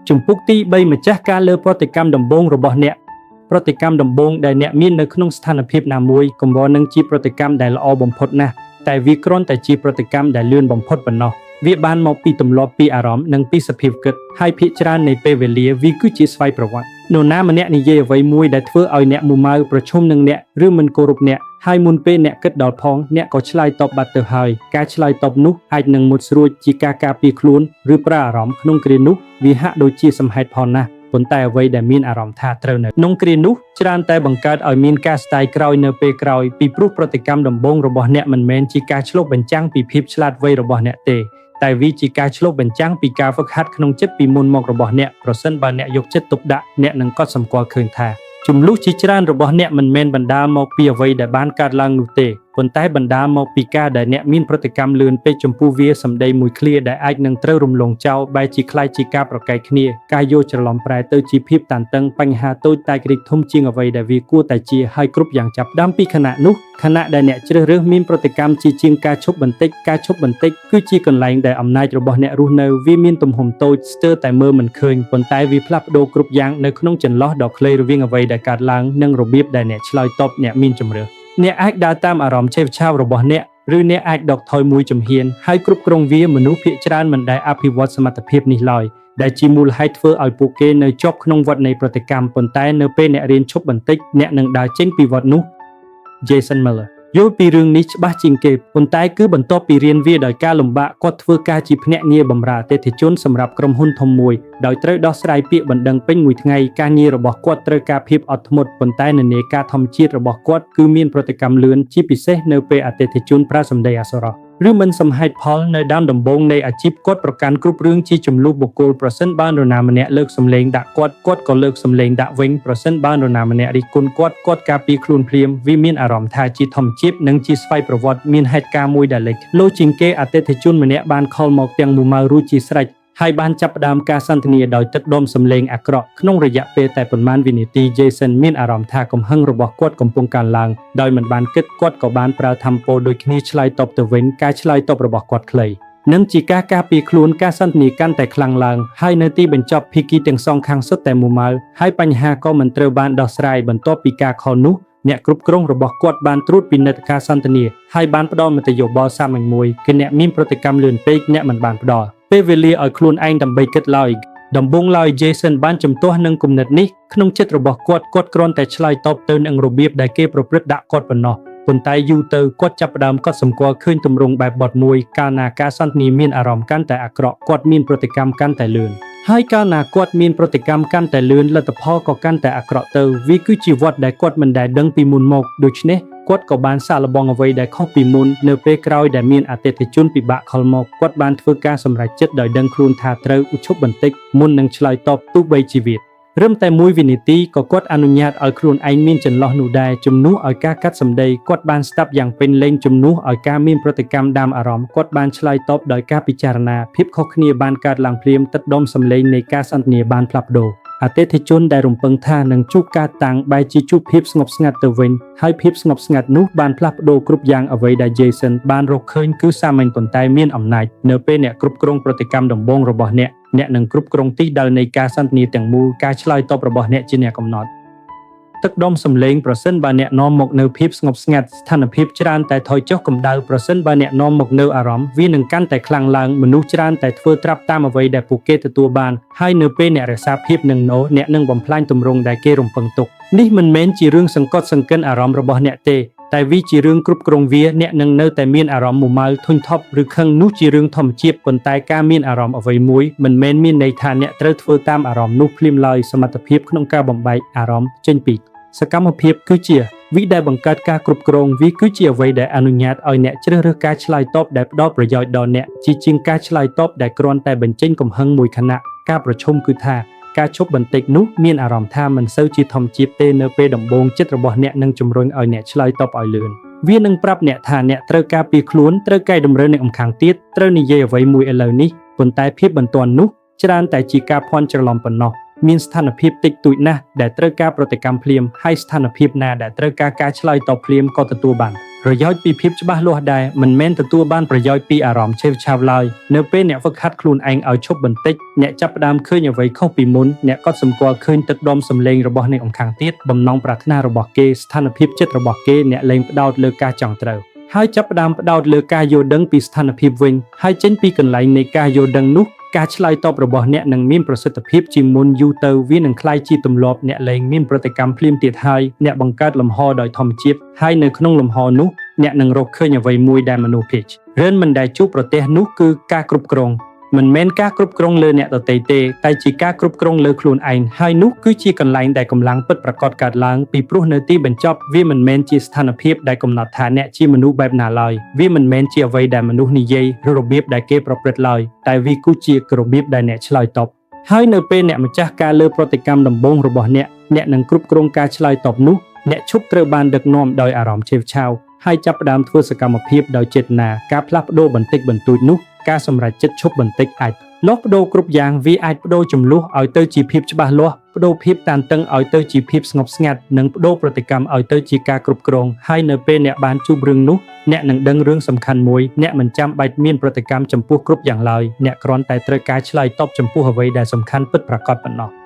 ជំពូកទី3ម្ចាស់ការលើប្រតិកម្មដំបូងរបស់អ្នកប្រតិកម្មដំបូងដែលអ្នកមាននៅក្នុងស្ថានភាពណាមួយកម្រនឹងជាប្រតិកម្មដែលល្អបំផុតណាស់តែវាគ្រាន់តែជាប្រតិកម្មដែលលឿនបំផុតប៉ុណ្ណោះវាបានមកពីទម្លាប់ពីអារម្មណ៍និងពីសភាពគិតហើយភាគច្រើននៃពេលវេលាវាគឺជាស្វ័យប្រវត្តិនរណាម្នាក់និយាយអ្វីមួយដែលធ្វើឲ្យអ្នកមួម៉ៅប្រឈមនឹងអ្នកឬមិនគោរពអ្នកហើយមុនពេលអ្នកគិតដល់ផងអ្នកក៏ឆ្លើយតបបាត់ទៅហើយការឆ្លើយតបនោះអាចនឹងមុតស្រួចជាការការពារខ្លួនឬប្រើអារម្មណ៍ក្នុងគ្រានោះវាហាក់ដូចជាសមហេតុផលណាស់ប៉ុន្តែអ្វីដែលមានអារម្មណ៍ថាត្រូវនៅក្នុងគ្រានោះច្រើនតែបង្កើតឲ្យមានការស្ដាយក្រោយនៅពេលក្រោយពីព្រោះប្រតិកម្មដំបូងរបស់អ្នកមិនមែនជាការឆ្លុះបញ្ចាំងពីភាពឆ្លាតវៃរបស់អ្នកទេតែវាជាការឆ្លុះបញ្ចាំងពីការហ្វឹកហាត់ក្នុងចិត្តពីមុនមករបស់អ្នកប្រសិនបើអ្នកយកចិត្តទុកដាក់អ្នកនឹងកត់សម្គាល់ឃើញថាចំនួនជាច្រើនរបស់អ្នកមិនមែនបណ្ដាលមកពីអ្វីដែលបានកើតឡើងនោះទេប៉ុន្តែបណ្ដាលមកពីការដែលអ្នកមានប្រតិកម្មលឿនពេកចំពោះវាសម្ដីមួយឃ្លាដែលអាចនឹងត្រូវរំលងចោលបែរជាក្លាយជាការប្រកែកគ្នាការយល់ច្រឡំប្រែទៅជាភាពតានតឹងបញ្ហាតូចតាចរីកធំជាងអ្វីដែលវាគួរតែជាហើយគ្រប់យ៉ាងចាប់ផ្ដើមពីខណៈនោះខណៈដែលអ្នកជ្រើសរើសមានប្រតិកម្មជាជាងការឈប់បន្តិចការឈប់បន្តិចគឺជាកន្លែងដែលអំណាចរបស់អ្នករស់នៅវាមានទំហំតូចស្ទើរតែមើលមិនឃើញប៉ុន្តែវាផ្លាស់ប្ដូរគ្រប់យ៉ាងនៅក្នុងចន្លោះដ៏ខ្លីរវាងអ្វីដែលកើតឡើងនិងរបៀបដែលអ្នកឆ្លើយតបអ្នកមានជម្រើសអ្នកអាចដើរតាមអារម្មណ៍ឆេវឆាវរបស់អ្នកឬអ្នកអាចដកថយមួយជំហានហើយគ្រប់គ្រងវាមនុស្សភាគច្រើនមិនដែលអភិវឌ្ឍសមត្ថភាពនេះឡើយដែលជាមូលហេតុធ្វើឲ្យពួកគេនៅជាប់ក្នុងវដ្តនៃប្រតិកម្មប៉ុន្តែនៅពេលអ្នករៀនឈប់បន្តិចអ្នកនឹងដើរចេញពីវដ្តនោះ Jason Miller យល់ពីរឿងនេះច្បាស់ជាងគេប៉ុន្តែគឺបន្ទាប់ពីរៀនវាដោយការលំបាកគាត់ធ្វើការជាភ្នាក់ងារបម្រើអតិថិជនសម្រាប់ក្រុមហ៊ុនធំមួយដោយត្រូវដោះស្រាយពាក្យបណ្ដឹងពេញមួយថ្ងៃការងាររបស់គាត់ត្រូវការភាពអត់ធ្មត់ប៉ុន្តែនិន្នាការធម្មជាតិរបស់គាត់គឺមានប្រតិកម្មលឿនជាពិសេសនៅពេលអតិថិជនប្រើសម្ដីអសុរោះឬមិនសមហេតុផលនៅដើមដំបូងនៃអាជីពគាត់ប្រកាន់គ្រប់រឿងជាចំនួនបុគ្គលប្រសិនបើនរណាម្នាក់លើកសម្លេងដាក់គាត់គាត់ក៏លើកសម្លេងដាក់វិញប្រសិនបើនរណាម្នាក់រិះគន់គាត់គាត់ការពារខ្លួនភ្លាមវាមានអារម្មណ៍ថាជាធម្មជាតិនិងជាស្វ័យប្រវត្តិមានហេតុការណ៍មួយដែលលេចលោជាងគេអតិថិជនម្នាក់បានខលមកទាំងមួម៉ៅរួចជាស្រេចហើយបានចាប់ផ្ដើមការសន្ទនាដោយទឹកដុំសម្លេងអាក្រក់ក្នុងរយៈពេលតែប៉ុន្មានវិនាទី Jason មានអារម្មណ៍ថាកំហឹងរបស់គាត់កំពុងកើនឡើងដោយមិនបានគិតគាត់ក៏បានប្រើធម្មពលដូចគ្នាឆ្លើយតបទៅវិញការឆ្លើយតបរបស់គាត់ខ្លីនិងជាការការពារខ្លួនការសន្ទនាកាន់តែខ្លាំងឡើងហើយនៅទីបញ្ចប់ភាគីទាំងសងខាងសុទ្ធតែមួម៉ៅហើយបញ្ហាក៏មិនត្រូវបានដោះស្រាយបន្ទាប់ពីការខលនោះអ្នកគ្រប់គ្រងរបស់គាត់បានត្រួតពិនិត្យការសន្ទនាហើយបានផ្ដល់មតិយោបល់សាមញ្ញមួយគឺអ្នកមានប្រតិកម្មលឿនពេកអ្នកមិនបានផ្ដល់ពេលវេលាឲ្យខ្លួនឯងដើម្បីគិតឡើយដំបូងឡើយ Jason បានជំទាស់នឹងគំនិតនេះក្នុងចិត្តរបស់គាត់គាត់គ្រាន់តែឆ្លើយតបទៅនឹងរបៀបដែលគេប្រព្រឹត្តដាក់គាត់ប៉ុណ្ណោះប៉ុន្តែយូរទៅគាត់ចាប់ផ្ដើមកត់សម្គាល់ឃើញទម្រង់បែបបទមួយកាលណាការសន្ទនាមានអារម្មណ៍កាន់តែអាក្រក់គាត់មានប្រតិកម្មកាន់តែលឿនហើយកាលណាគាត់មានប្រតិកម្មកាន់តែលឿនលទ្ធផលក៏កាន់តែអាក្រក់ទៅវាគឺជាវដ្តដែលគាត់មិនដែលដឹងពីមុនមកដូច្នេះគាត់ក៏បានសាកល្បងអ្វីដែលខុសពីមុននៅពេលក្រោយដែលមានអតិថិជនពិបាកខលមកគាត់បានធ្វើការសម្រេចចិត្តដោយដឹងខ្លួនថាត្រូវឧឈប់បន្តិចមុននឹងឆ្លើយតបទោះបីជាវារឹមតែមួយវិនាទីក៏គាត់អនុញ្ញាតឲ្យខ្លួនឯងមានចន្លោះនោះដែរជំនួសឲ្យការកាត់សម្ដីគាត់បានស្ដាប់យ៉ាងពេញលេញជំនួសឲ្យការមានប្រតិកម្មតាមអារម្មណ៍គាត់បានឆ្លើយតបដោយការពិចារណាភាពខុសគ្នាបានកើតឡើងភ្លាមទឹកដុំសម្លេងនៃការសន្ទនាបានផ្លាស់ប្ដូរអតិថិជនដែលរំពឹងថានឹងជួបការតាំងបែរជាជួបភាពស្ងប់ស្ងាត់ទៅវិញហើយភាពស្ងប់ស្ងាត់នោះបានផ្លាស់ប្ដូរគ្រប់យ៉ាងអ្វីដែល Jason បានរកឃើញគឺសាមញ្ញប៉ុន្តែមានអំណាចនៅពេលអ្នកគ្រប់គ្រងប្រតិកម្មដំបូងរបស់អ្នកអ្នកនឹងគ្រប់គ្រងទិសដៅនៃការសន្ទនាទាំងមូលការឆ្លើយតបរបស់អ្នកជាអ្នកកំណត់ទឹកដុំសម្លេងប្រសិនបើអ្នកនាំមកនៅភាពស្ងប់ស្ងាត់ស្ថានភាពច្រើនតែថយចុះកម្ដៅប្រសិនបើអ្នកនាំមកនៅអារម្មណ៍វានឹងកាន់តែខ្លាំងឡើងមនុស្សច្រើនតែធ្វើត្រាប់តាមអ្វីដែលពួកគេទទួលបានហើយនៅពេលអ្នករក្សាភាពនឹងណូអ្នកនឹងបំផ្លាញទម្រង់ដែលគេរំពឹងទុកនេះមិនមែនជារឿងសង្កត់សង្កិនអារម្មណ៍របស់អ្នកទេតែវាជារឿងគ្រប់គ្រងវាអ្នកនឹងនៅតែមានអារម្មណ៍មួម៉ៅធុញថប់ឬខឹងនោះជារឿងធម្មជាតិប៉ុន្តែការមានអារម្មណ៍អ្វីមួយមិនមែនមានន័យថាអ្នកត្រូវធ្វើតាមអារម្មណ៍នោះភ្លាមឡើយសមត្ថភាពក្នុងការបំបែកអារម្មណ៍ចេញពីសកម្មភាពគឺជាវិដែលបង្កើតការគ្រប់គ្រងវាគឺជាអ្វីដែលអនុញ្ញាតឲ្យអ្នកជ្រើសរើសការឆ្លើយតបដែលផ្ដល់ប្រយោជន៍ដល់អ្នកជាជាងការឆ្លើយតបដែលគ្រាន់តែបញ្ចេញកំហឹងមួយខណៈការប្រឈមគឺថាការឈប់បន្តិចនោះមានអារម្មណ៍ថាមិនសូវជាធម្មជាតិទេនៅពេលដំបូងចិត្តរបស់អ្នកនឹងជំរុញឲ្យអ្នកឆ្លើយតបឲ្យលឿនវានឹងប្រាប់អ្នកថាអ្នកត្រូវការពារខ្លួនត្រូវកែតម្រូវអ្នកម្ខាងទៀតត្រូវនិយាយអ្វីមួយឥឡូវនេះប៉ុន្តែភាពបន្ទាន់នោះច្រើនតែជាការភ័ន្តច្រឡំប៉ុណ្ណោះមានស្ថានភាពតិចតួចណាស់ដែលត្រូវការប្រតិកម្មភ្លាមហើយស្ថានភាពណាដែលត្រូវការការឆ្លើយតបភ្លាមក៏ទទួលបាន ប្រយោជន៍ពីភាពច្បាស់លាស់ដែរមិនមែនទទួលបានប្រយោជន៍ពីអារម្មណ៍ឆេវឆាវឡើយនៅពេលអ្នកហ្វឹកហាត់ខ្លួនឯងឲ្យឈប់បន្តិចអ្នកចាប់ផ្ដើមឃើញអ្វីខុសពីមុនអ្នកក៏សម្គាល់ឃើញទឹកដមសម្លេងរបស់អ្នកអង្គខាងទៀតបំណងប្រាថ្នារបស់គេស្ថានភាពចិត្តរបស់គេអ្នកលែងផ្ដោតលើការចង់ត្រូវហើយចាប់ផ្ដើមផ្ដោតលើការយល់ដឹងពីស្ថានភាពវិញហើយចេញពីកន្លែងនៃការយល់ដឹងនោះការឆ្លើយតបរបស់អ្នកនឹងមានប្រសិទ្ធភាពជាងមុនយូរទៅវានឹងក្លាយជាទម្លាប់អ្នកលែងមានប្រតិកម្មភ្លាមទៀតហើយអ្នកបង្កើតលំហដោយធម្មជាតិហើយនៅក្នុងលំហនោះអ្នកនឹងរកឃើញអ្វីមួយដែលមនុស្សភាគច្រើនមិនដែលជួបប្រទះនោះគឺការគ្រប់គ្រងមិនមែនការគ្រប់គ្រងលើអ្នកដទៃទេតែជាការគ្រប់គ្រងលើខ្លួនឯងហើយនោះគឺជាកន្លែងដែលកម្លាំងពិតប្រាកដកើតឡើងពីព្រោះនៅទីបញ្ចប់វាមិនមែនជាស្ថានភាពដែលកំណត់ថាអ្នកជាមនុស្សបែបណាឡើយវាមិនមែនជាអ្វីដែលមនុស្សនិយាយឬរបៀបដែលគេប្រព្រឹត្តឡើយតែវាគឺជារបៀបដែលអ្នកឆ្លើយតបហើយនៅពេលអ្នកម្ចាស់ការលើប្រតិកម្មដំបូងរបស់អ្នកអ្នកនឹងគ្រប់គ្រងការឆ្លើយតបនោះអ្នកឈប់ត្រូវបានដឹកនាំដោយអារម្មណ៍ឆេវឆាវហើយចាប់ផ្ដើមធ្វើសកម្មភាពដោយចេតនាការផ្លាស់ប្ដូរបន្តិចបន្តួចនោះការសម្រេចចិត្តឈប់បន្តិចអាចលាស់ប្ដូរគ្រប់យ៉ាងវាអាចប្ដូរចំនួនឲ្យទៅជាភាពច្បាស់លាស់ប្ដូរភាពតានតឹងឲ្យទៅជាភាពស្ងប់ស្ងាត់និងប្ដូរប្រតិកម្មឲ្យទៅជាការគ្រប់គ្រងហើយនៅពេលអ្នកបានជួបរឿងនោះអ្នកនឹងដឹងរឿងសំខាន់មួយអ្នកមិនចាំបាច់មានប្រតិកម្មចំពោះគ្រប់យ៉ាងឡើយអ្នកគ្រាន់តែត្រូវការឆ្លើយតបចំពោះអ្វីដែលសំខាន់ពិតប្រាកដប៉ុណ្ណោះ។